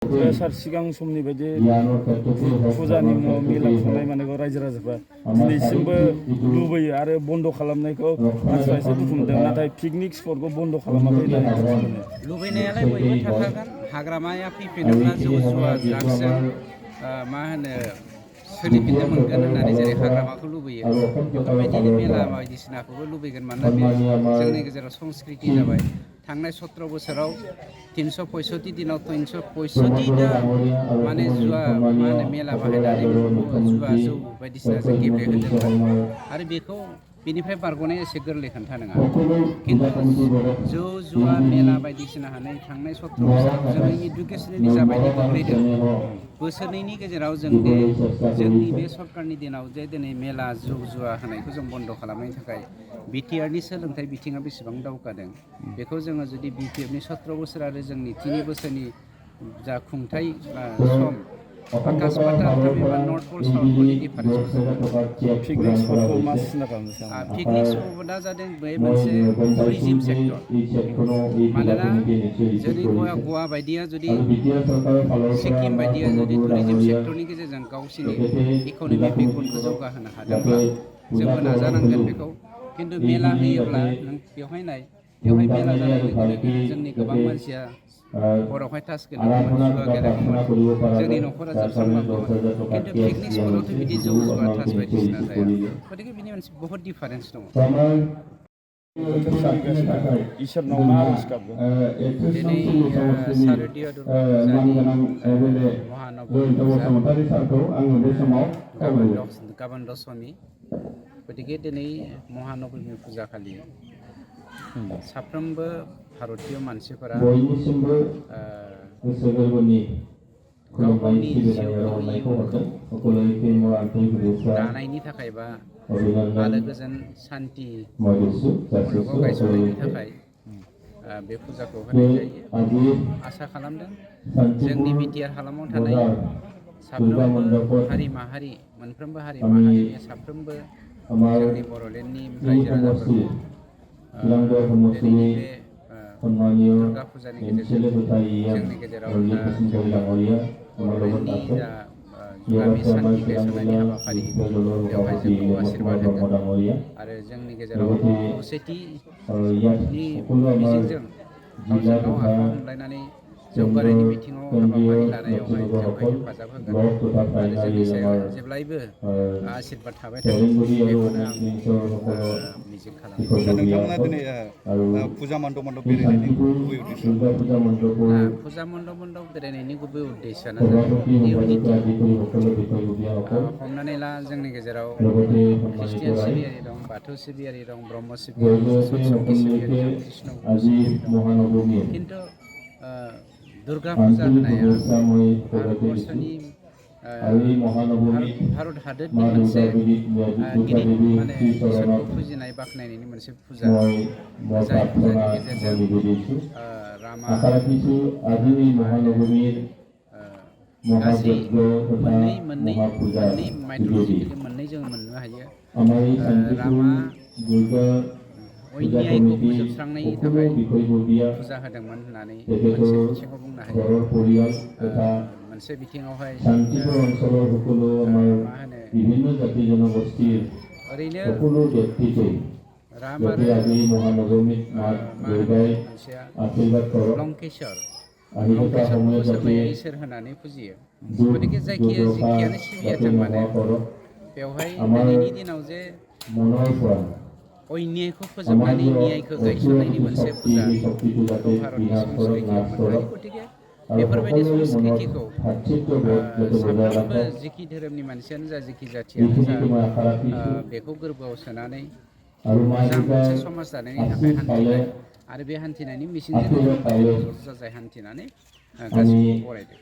सार सिगां समनि बायदि फुजानि मुङाव मेला खुंनाय मानेखौ रायजो राजाफ्रा दिनैसिमबो लुबैयो आरो बन्द' खालामनायखौ मानसिफ्रा एसे दुखु मोनदों नाथाय पिकनिक स्पटखौ बन्द' खालामाखै होननानै दुखु मोनो। लुबैनायालाय बयबो थाखागोन हाग्रामाया फैफिनोब्ला जौ जुवा ड्राग्सजों मा होनो सोलिफिननो मोनगोन होननानै जेरै हाग्रामाखौ लुबैयो बेफोरबायदिनो मेला बायदिसिनाखौबो लुबैगोन मानोना बे जोंनि गेजेराव संस्कृति जाबाय। थांनाय 17 बोसोराव 365 दिनाव 365दा माने जुवा मा होनो मेला बाहायनानै जुवा जौ बायदिसिना जों गेब्लेहोदोंमोन आरो बेखौ बेनिफ्राय बारग'नाया एसे गोरलै खोन्था नङा। खिन्थु जौ जुवा मेला बायदिसिना होनानै थांनाय 17 बोसोराव जोंनि इडुकेसननि जाबायदि गोग्लैदों बोसोरनैनि गेजेराव जों दे जोंनि बे सरकारनि दिनाव जे दिनै मेला जौ जुवा होनायखौ जों बन्द' खालामनायनि थाखाय बिटिआरनि सोलोंथाइ बिथिङा बेसेबां दावगादों बेखौ जोङो जुदि बिपिएफनि 17 बोसोर आरो जोंनि 3 बोसोरनि जा खुंथाय सम आकाश पाताल थामहिनबा नर्थ पल साउथ पलनि डिफारेन्सखौ जों पिकनिक स्पटखौ मा सिन्था खालामनो पिकनिक स्पटआ जादों बे मोनसे टुरिजिम सेक्टर मानोना जुदि गवा बायदिया जुदि सिक्किम बायदिया जुदि टुरिजिम सेक्टरनि गेजेरजों गावसिनि इक'नमिक बेकबनखौ जौगाहोनो हादोंब्ला जोंबो नाजानांगोन बेखौ। खिन्थु मेला होयोब्ला नों बेवहाय नाय बेवहाय मेला जानाय लोगो लोगोनो जोंनि गोबां मानसिया हरावहाय तास गेलेगौमोन जुवा गेलेगौमोन जोंनि न'खरा जोबस्रांलांगौमोन खिन्थु पिकनिक स्पटआवथ' बिदि जौ जुवा तास बायदिसिना जाया गतिके बिनि मोनसे बहुत डिफारेन्स दङ। इसोरनाव मा आरज गाबो दिनै शारदीय दुर्गा फुजानि महानबमि फुजा गाबोन दशमी गतिके दिनै महानबमि फुजा खालि साफ्रोमबो भारतीय मानसिफोरा गाव गावनि जिउखौ इयुनखौ दानायनि थाखाय बा आलो गोजोन सान्थि मुलुगाव गायसननायनि थाखाय बे फुजाखौ होनाय जायो। आसा खालामदों जोंनि बिटिआर हालामाव थानाय साफ्रोमबो हारि माहारि मोनफ्रोमबो हारि माहारिनि साफ्रोमबो जोंनि बर'लेण्डनि रायजो राजाफोरखौ दिनैनि बे दुर्गा फुजानि गेजेरजों जोंनि गेजेराव बर'लेण्डनि जा गामि सान्थि गायसननायनि हाबाफारि बेवहाय जोंखौ आशीर्बाद होगोन आरो जोंनि गेजेराव खौसेथिनि मिजिंजों गावजों गाव आखाइ हमलायनानै जौगानायनि बिथिङाव हाबाफारि लानायावहाय जोंखौ हेफाजाब होगोन आरो जोंनि सायाव जेब्लायबो आशीर्बाद थाबाय थागोन बेखौनो आं मिजिं खालामो। नोंथांमोना दिनै फुजा मन्दप बेरायनायनि गुबै उद्देश्य फुजा मन्दप बेरायनायनि गुबै उद्देश्यआनो जादों इउनिटि। हमनानै ला जोंनि गेजेराव ख्रिस्टियान सिबियारि दं बाथौ सिबियारि दं ब्रह्म सिबियारि दं सतसंगि सिबियारि दं कृष्ण सिबियारि दं खिन्थु दुर्गा फुजा होनाया भारतबर्षनि भारत हादोरनि मोनसे गिदिर माने इसोरखौ फुजिनाय बाख्नायनायनि मोनसे फुजा जाय फुजानि गेजेरजों रामा गाज्रि मोननै माइथलजिकेलि मोननै जोङो मोननो हायो। रामा अन्यायखौ फोजोबस्रांनायनि थाखाय फुजा होदोंमोन होननानै मोनसे बिथिङाव बुंनो हायो। मोनसे बिथिङावहाय मा होनो ओरैनो राम आरो मा होनो मोनसेया लंकेशरखौबो सोरबाया इसोर होनानै फुजियो। गतिके जायखिया जिखियानो सिबियाथों मानो बेवहाय दिनैनि दिनाव जे अन्यायखौ फोजोबनानै न्यायखौ गायसननायनि मोनसे फुजा बेखौ भारतनि संस्कृतियाव मोननो हायो। गतिके बेफोरबायदि संस्कृतिखौ साफ्रोमबो जिखि धोरोमनि मानसियानो जा जिखि जाथियानो जा बेखौ गोरबोआव सोनानै मोजां मोनसे समाज दानायनि थाखाय हान्थिनाय आरो बे हान्थिनायनि मिजिंजोंनो जों दिनै ज' ज' जाजाय हान्थिनानै गासैखौबो बरायदों।